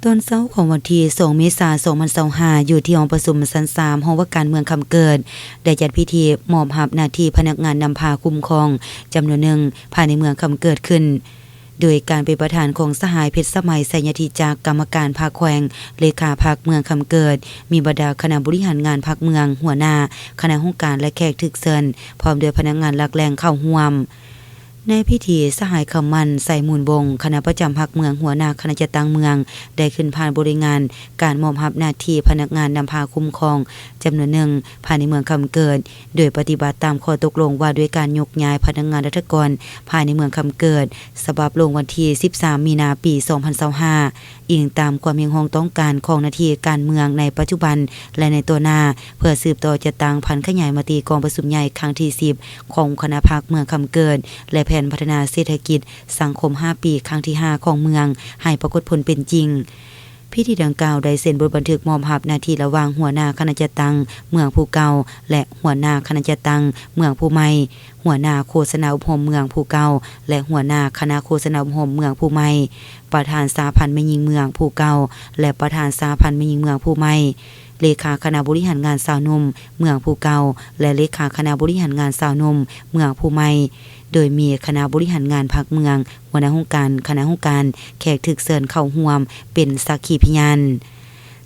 ຕອນເຊົ້າຂອງວັນທີສອງເມສາສອງພັນຊາວຫ້າ ຢູ່ທີ່ຫ້ອງປະຊຸມຊັ້ນສາມ ຫໍວ່າການເມືອງຄຳເກີດ ໄດ້ຈັດພິທີມອບຮັບໜ້າທີ່ພະນັກງານນຳພາຄຸ້ມຄອງຈຳນວນໜຶ່ງ ພາຍໃນເມືອງຄຳເກີດຂຶ້ນ ໂດຍການເປັນປະທານຂອງສະຫາຍ ເພັດສະໄໝ ໄຊຍະທິຈັກ ກຳມະການພັກແຂວງ ເລຂາພັກເມືອງຄຳເກີດ, ມີບັນດາຄະນະບໍລິຫານງານພັກເມືອງ, ຫົວໜ້າຄະນະຫ້ອງການ ແລະ ແຂກຖືກເຊີນ ພ້ອມດ້ວຍພະນັກງານຫຼັກແຫຼ່ງເຂົ້າຮ່ວມ. ໃນພິທີ, ສະຫາຍ ຄຳໝັ້ນ ໄຊມູນວົງ ຄະນະປະຈຳພັກເມືອງ, ຫົວໜ້າຄະນະຈັດຕັ້ງເມືອງ ໄດ້ຂຶ້ນຜ່ານບົດລາຍງານການມອບຮັບໜ້າທີ່ພະນັກງານນຳພາຄຸ້ມຄອງຈຳນວນໜຶ່ງ ພາຍໃນເມືອງຄຳເກີດ ໂດຍປະຕິບັດຕາມຂໍ້ຕົກລົງວ່າດ້ວຍການຍົກຍ້າຍພະນັກງານລັດຖະກອນພາຍໃນເມືອງຄຳເກີດ ສະບັບລົງວັນທີສິບສາມ ມີນາ ປີສອງພັນຊາວຫ້າ ອີງຕາມຄວາມຮຽກຮ້ອງຕ້ອງການຂອງໜ້າທີ່ການເມືອງໃນປັດຈຸບັນ ແລະ ໃນຕໍ່ໜ້າ ເພື່ອສືບຕໍ່ຈັດຕັ້ງຜັນຂະຫຍາຍມະຕິກອງປະຊຸມໃຫຍ່ຄັ້ງທີສິບ ຂອງຄະນະພັກເມືອງຄຳເກີດ ແລະ ແຜນພັດທະນາເສດຖະກິດສັງຄົມຫ້າປີ ຄັ້ງທີຫ້າຂອງເມືອງ ໃຫ້ປາກົດຜົນເປັນຈິງ. ພິທີດັ່ງກ່າວໄດ້ເຊັນບົດບັນທຶກມອບຮັບໜ້າທີ່ລະຫວ່າງຫົວໜ້າຄະນະຈັດຕັ້ງເມືອງຜູ້ເກົ່າ ແລະ ຫົວໜ້າຄະນະຈັດຕັ້ງເມືອງຜູ້ໃໝ່, ຫົວໜ້າໂຄສະນາອົບຮົມເມືອງຜູ້ເກົ່າ ແລະ ຫົວໜ້າຄະນະໂຄສະນາອົບຮົມເມືອງຜູ້ໃໝ່, ປະທານສະຫະພັນແມ່ຍິງເມືອງຜູ້ເກົ່າ ແລະ ປະທານສະຫະພັນແມ່ຍິງເມືອງຜູ້ໃໝ່, ເລຂາຄະນະບໍລິຫານງານຊາວໜຸ່ມເມືອງຜູ້ເກົ່າ ແລະ ເລຂາຄະນະບໍລິຫານງານຊາວໜຸ່ມເມືອງຜູ້ໃໝ່, ໂດຍມີຄະນະບໍລິຫານງານພັກເມືອງ, ຫົວໜ້າຫ້ອງການ, ຄະນະຫ້ອງການ, ແຂກຖືກເຊີນເຂົ້າຮ່ວມເປັນສັກຂີພະຍານ.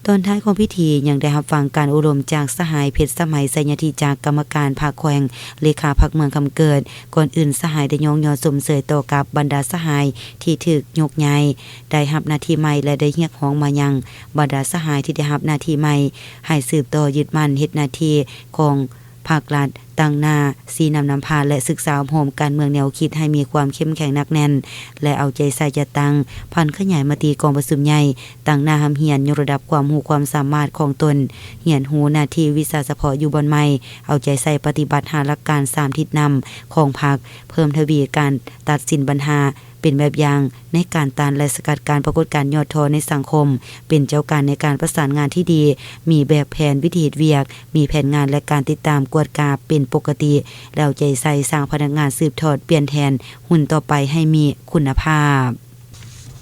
ຕອນທ້າຍຂອງພິທີຍັງໄດ້ຮັບຟັງການໂອ້ລົມຈາກສະຫາຍ ເພັດສະໄໝ ໄຊຍະທິຈັກ ກຳມະການພັກແຂວງ ເລຂາພັກເມືອງຄຳເກີດ. ກ່ອນອື່ນສະຫາຍໄດ້ຍ້ອງຍໍຊົມເຊີຍຕໍ່ກັບບັນດາສະຫາຍທີ່ຖືກຍົກຍ້າຍ ໄດ້ຮັບໜ້າທີ່ໃໝ່ ແລະ ໄດ້ຮຽກຮ້ອງມາຍັງບັນດາສະຫາຍທີ່ໄດ້ຮັບໜ້າທີ່ໃໝ່ ໃຫ້ສືບຕໍ່ຍຶດໝັ້ນເຮັດໜ້າທີ່ຂອງພັກລັດ, ຕັ້ງໜ້າຊີ້ນຳນຳພາ ແລະ ສຶກສາອົບຮົມການເມືອງແນວຄິດໃຫ້ມີຄວາມເຂັ້ມແຂງໜັກແໜ້ນ ແລະ ເອົາໃຈໃສ່ຈັດຕັ້ງຜັນຂະຫຍາຍມະຕິກອງປະຊຸມໃຫຍ່, ຕັ້ງໜ້າຮ່ຳຮຽນຍົກລະດັບຄວາມຮູ້ຄວາມສາມາດຂອງຕົນ, ຮຽນຮູ້ໜ້າທີ່ວິຊາສະເພາະຢູ່ບ່ອນໃໝ່, ເອົາໃຈໃສ່ປະຕິບັດຫ້າຫຼັກການສາມທິດນຳຂອງພັກ, ເພີ່ມທະວີການຕັດສິນບັນຫາ, ເປັນແບບຢ່າງໃນການຕ້ານ ແລະ ສະກັດກັ້ນປາກົດການຫຍໍ້ທໍ້ໃນສັງຄົມ, ເປັນເຈົ້າການໃນການປະສານງານທີ່ດີ, ມີແບບແຜນວິທີເຮັດວຽກ, ມີແຜນງານ ແລະ ການຕິດຕາມກວດກາເປັນປົກກະຕິ, ແລ້ວໃຈໃສ່ສ້າງພະນັກງານສືບທອດປ່ຽນແທນຮຸ່ນຕໍ່ໄປໃຫ້ມີຄຸນນະພາບ.